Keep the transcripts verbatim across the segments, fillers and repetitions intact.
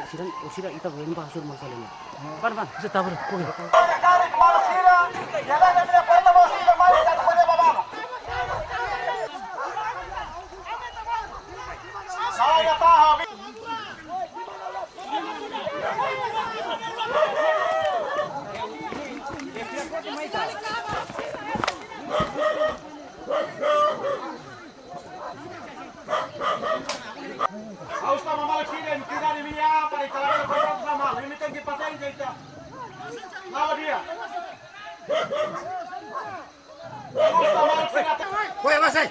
Sira, o sira ita buen ba sur masalah ini. Ha'u estava mal sira, imi tidak ada minha para instalar o programa mal. Imi tenke pasiénsia, ita. Lawan de'it. Ha'u estava mal sira. Ko'alia ba sé?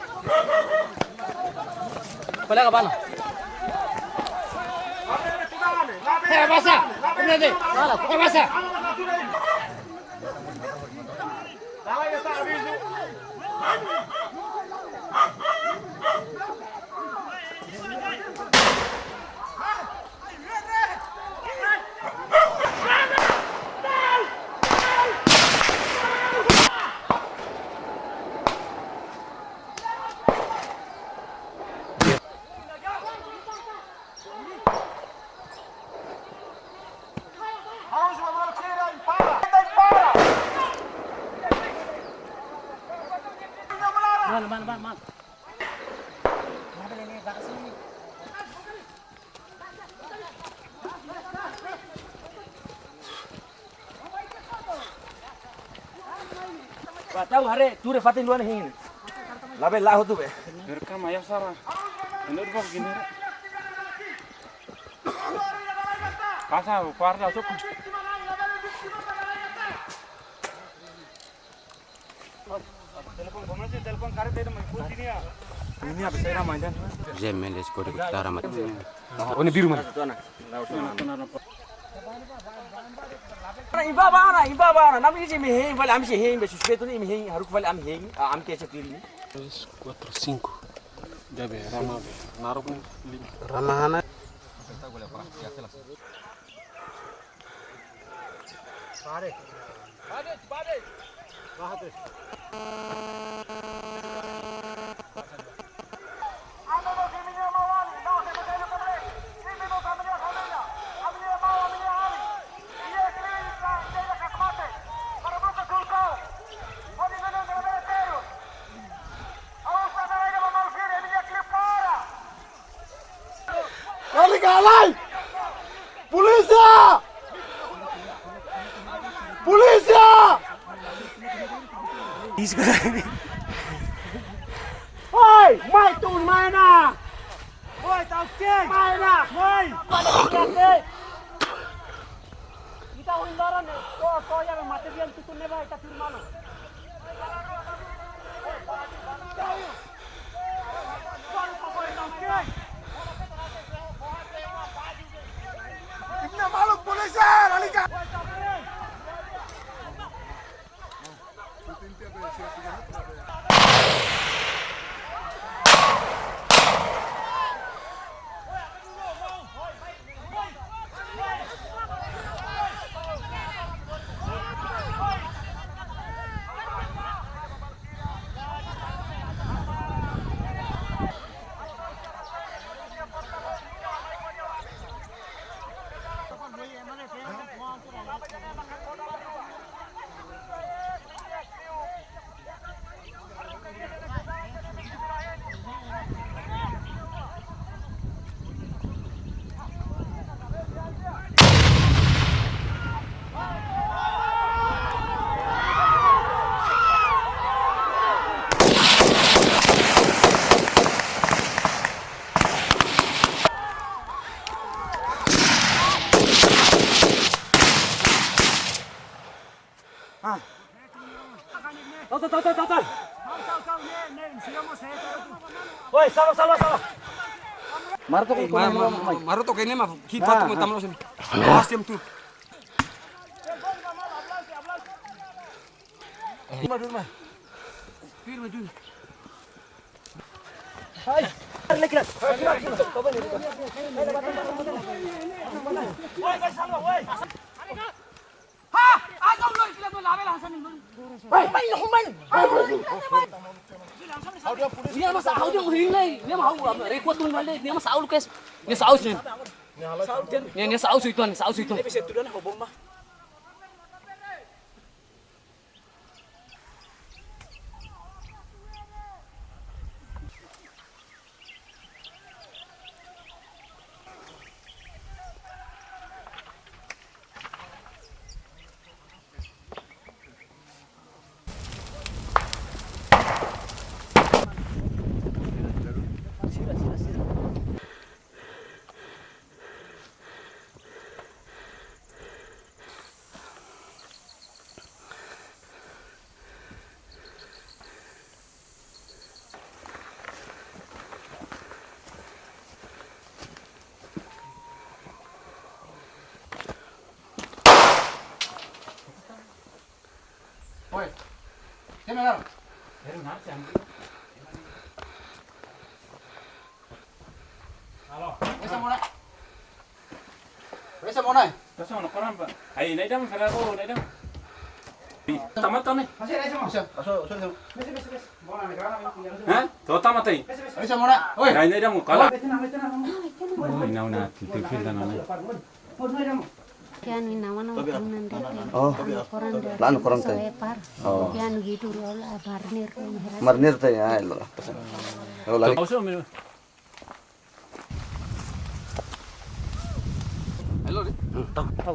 Kolega bana. Eh, basa. Ini deh. Eh, basa. Mana, mana, mana, mana? Ba tau haree, tuur iha fatin luan hein. Labele la'o hotu be. Rekam ya sara. Ini udah begini. Pasa, kuarta, sok. Telefon, komunikasi, telefon karet itu main full sini ya. Ini apa saya namanya? Jemel, es kode utara mat. Oh, ini biru mana? Iba bana, iba bana. Nami isi imi hein, fali ami isi hein, be suspeitu ne'e imi hein, haruka fali ami hein, ah, ami ke cek diri. Tres, kuatru, sinku. Debe, rama be. Naruk ne'e lima. Rama hana. Lalika, alai! Polísia! Polísia! Oi, mai tun, mai ona! Oi, tau ke? Mai ona! Oi! Pada kita ke! Ita ohin loron ne'e, ko, ko ya materiál tutu ne'ebá ita tuur malu. Ita maluk polísia, lalika. Tau, tau, tau, tau, tau, tau. Oi, salva, salva, salva. Maroto ko, eh, ma-, ma-, ma-, maroto ko ne'e mak, ki patu ko tamlo sen. Awas diam tu. Firme dulu, ma. Firme dulu. Hai. Lagi, lagi. Nia masa ha'u dehan ohin lai, nia masa ha'u, am, rekuat tun lai, nia masa ha'u lukes, nia masa ha'u sini. Nia, nia sa'e husi uitoan, sa'e husi uitoan. Oi. Siapa yang? Halo. Oi, sama nak. Oi, sama nak. Oi, sama nak, koran, Pak. Ai, naik dam, saudara, oh, naik dam. Ih, tamat, tamat. Masih ada, sama. Masih, masuk, masuk, masuk. Masih, masih, masih. Hah? To'o tamat ai? Oi, sama nak. Oi. Naik, naik dam, kalah. Oi, naik, naik, naik. Oi, naik, naik. Kianu ina mana? Tobi, ah, mana, mana? Oh. La'an koran tadi. Oh. Kianu gitu loh, lah, marinir. Marinir tadi, ya, lo lah, pesan. Lo lagi. Tahu sih, Om. Hello, Ri. Hmm, tahu, tahu.